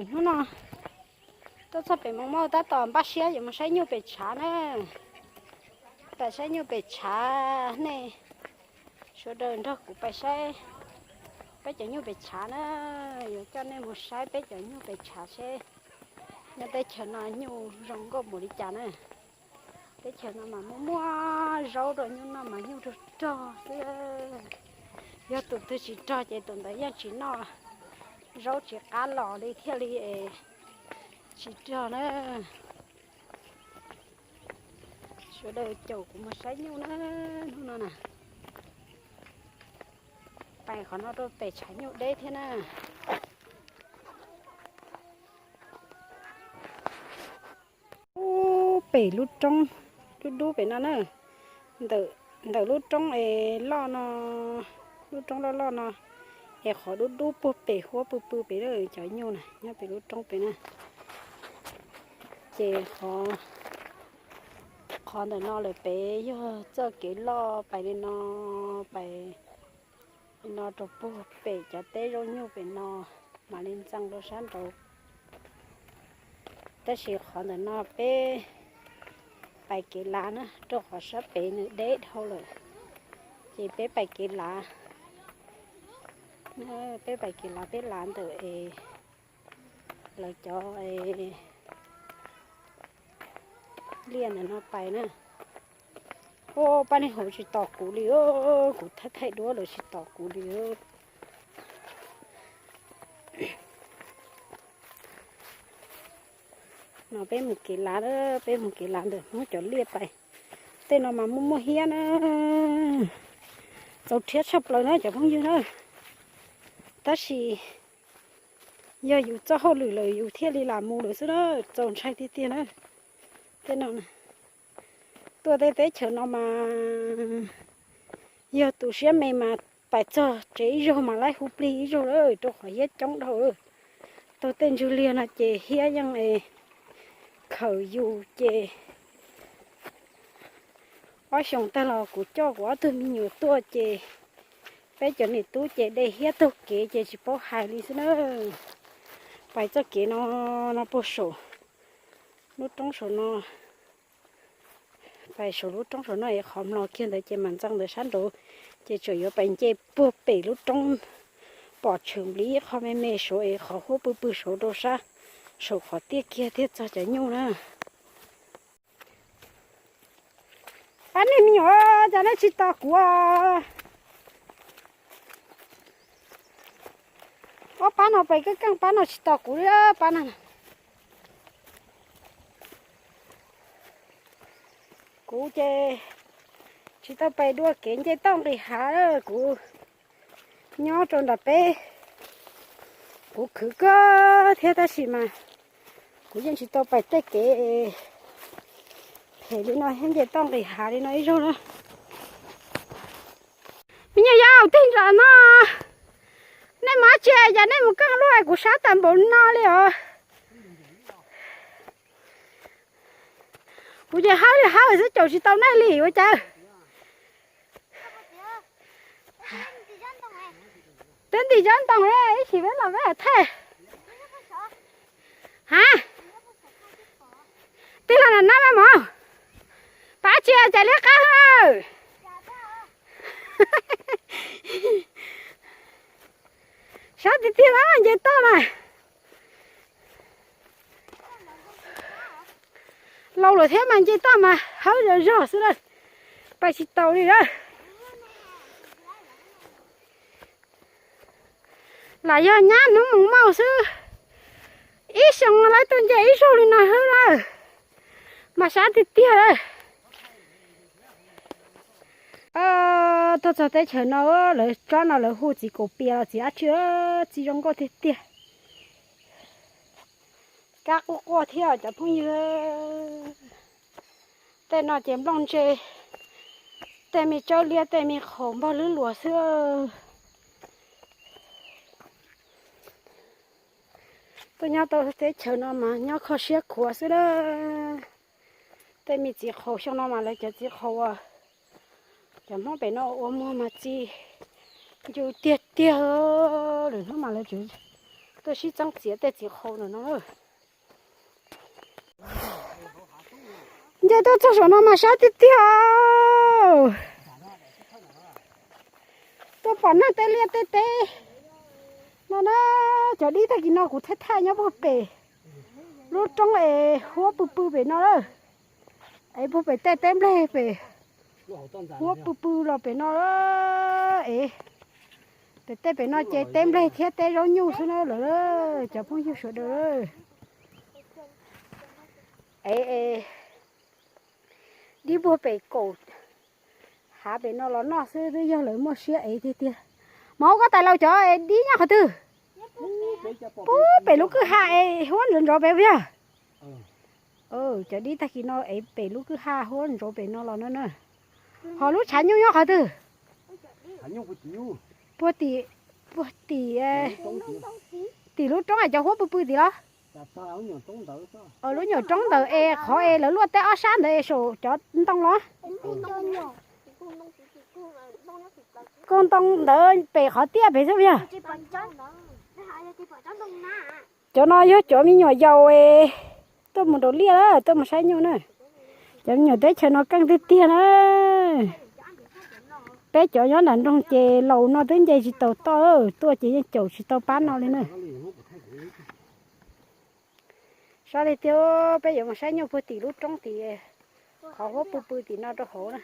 Hnub no tuaj txog pem Moos Mauj tab tom npaj siab yuav mus saib nyuj pem tshav na. Pem saib nyuj pem tshav ne, sawv daws nrog kuv pais saib peb cov nyuj pem tshav na. Yuav coj nej mus saib peb cov nyuj pem tshav seb nyob teb chaws no nyuj zoo nkauj npaum li cas na. Teb chaws no mas muaj muaj zaub rau nyuj noj mas nyuj rog rog xwb. Yog tus twg tsis rog ces tus ntawd yeej tsis noj, zaub tsis qab los li thiaj li tsis rog na. Sawv daws caum kuv mus saib nyuj na, hnub no na. Pais qhov no rau pem tshav nyuj deb thiab na. Ub, pem lub roob dub dub pem no na, ntawm lub roob es loj no, lub roob loj loj no, es qhov dub dub puag pem huab pw pw pem lawm cov nyuj na nyob pem lub roob pem na. Ces qhov ntawm no lawm pem yog txoj kev loj pais li no, pais li no rau puag pem cov teb zaub nyuj pem no mam li ntxeev rau sab nraud. Tab sis qhov ntawm no peb pais kev lav na, rau qhov sab pem nws deb dhau lawm, ces peb pais kev lav. Peb pais kev lav peb lav ntawm es lawv cov liaj ntawm no pais na. Ua pab neeg hauv tsis tos kuv li, kuv thaij thaij duab lawv tsis tos kuv li. No peb mus kev lav, peb mus kev lav ntawm Hmoob cov liaj pais. Tej no mas muaj muaj hiab na, txaus rhiab tshaj plaws na cov phooj ywg na. Tab sis yog yus txoj hauj lwm lawm yus thiaj li lam mus lawm xwb na, txaus ntshai tiag tiag na. Tej no, tuaj tej teb chaws no mas yog tus siab me mas pais txog tsev ib zaug mas laib hu plig ib zaug lawm rau qhov hiab coob dhau. Taug tej ntswg liag no ces hiab yeej khawm yus ces ob xyoos tag los kuv coj kuv ob tug me nyuam tuaj ces peb cov niam tub ces de hiab taug kev ces tsis paub hais li xwb na. Pais txoj kev no, no puag saum lub roob saum no, pais saum lub roob saum no es qhov mlom kiag ntawd ces mam ntxeev ntawd sab nraud, ces tseem yuav pais nce puag pem lub roob pom tshwm npliv ib qho me me saud es qhov huab pw pw saud rau sab saum qhov tiaj kiag thiaj txog cov nyuj na. Pab nej me nyuam, cas nej tsis tos kuv? Ob pab no pais keej keej, pab no tsis tos kuv li pab no. Kuv ces tsis tau pais dua kev nce toj nqis hav, kuv nyob rau nram peb, kuv khwv kawg thiab tab sis mas kuv yeej tsis tau pais tej kev phem li no thiab nce toj nqis hav li no ib zaug na. Me nyuam yaus, tig nram no, nej mus dab tsi cas nej mus keej luaj kuv sab tas npaum no li os? Kuv ces hawb li hawb xwb caum tsis tau nej li ua cas. Peb ntim zob ntoo ib chim peb los peb thaij. Ha, tig los nram no mas mog, pab tsis cas liab qab. Sab tiag tiag mas nce toj na. Laus lawm thiab mas nce toj mas hawb zog zog xwb lawm, pais tsis taus li lawm. Lam yog nyab hnub moos mauj xwb, ib xyoos lawv tuaj nce ib zaug li no xwb lawm, mas sab tiag tiag. Tuaj txog teb chaws no, lawv tsob no lawv hu txiv kaum pias los txiv dab tsi, txi zoo nkauj tiag tiag. Kab quaj quaj thiab cov phooj ywg. Tej no ces nplooj ntse, tej me tsawb liab tej me qhaus npog lwb luas xwb. Tuaj nyob tau teb chaws no mas nyob kho siab khuav xwb lawm. Tej me txiv qhaus xyoo no mas lawv cov txiv qhaus uas cov Hmoob pem no ua muag mas txi ncw tiag tiag. Lwm hnub mas lawv tseem Tuaj sib txeeb txiav tej txiv qhau no no. Nce tuaj txog saum no mas sab tiag tiag. Tuaj pom neeg tej liaj tej teb no na. Cov dib tag kis no kuv thaij thaij nyob puag pem lub roob es huab pw pw pem no lawm. Es puag pem tej teb nplej pem huab pw pw los pem no es pem tej pem no ces teb nplej thiab teb zaub nyuj xwb na lawm cov phooj ywg sawv daws. Es dib puag pem kaum hav pem no los noj xwb twb yog lawv muaj siab ev tiag tiag. Mas ua koj tais laus cov dib nyob qhov twg? Puag pem lub kwj ha es huab ntsov ntsov pem puas yog? Cov dib tag kis no es pem lub kwj ha huab ntsov pem no los no na. Ho lub tshav nyuj nyob qhov twg? Puag tim, puag tim, tim lub roob es cov huab pw pw tim los? Lub nyuam roob ntawd es qhov es lawv luaj teb ob sab ntawd es saum cov ntoo los? Koog ntoo ntawd pem qhov tiaj pem xwb puas yog? Cov no yog cov me nyuam yaus es tuaj mus nraum liaj lawm tuaj mus saib nyuj na. Cov me nyuam teb chaws no keej tiag tiag na. Peb cov nyob nram nroog ces laus no twb nce tsis taus toj, tuaj ces yeej caum tsis tau pab no li na. Sab li tiag, peb yuav mus saib nyuj puag tim lub roob tim qhov huab pw pw tim no rau hauv na.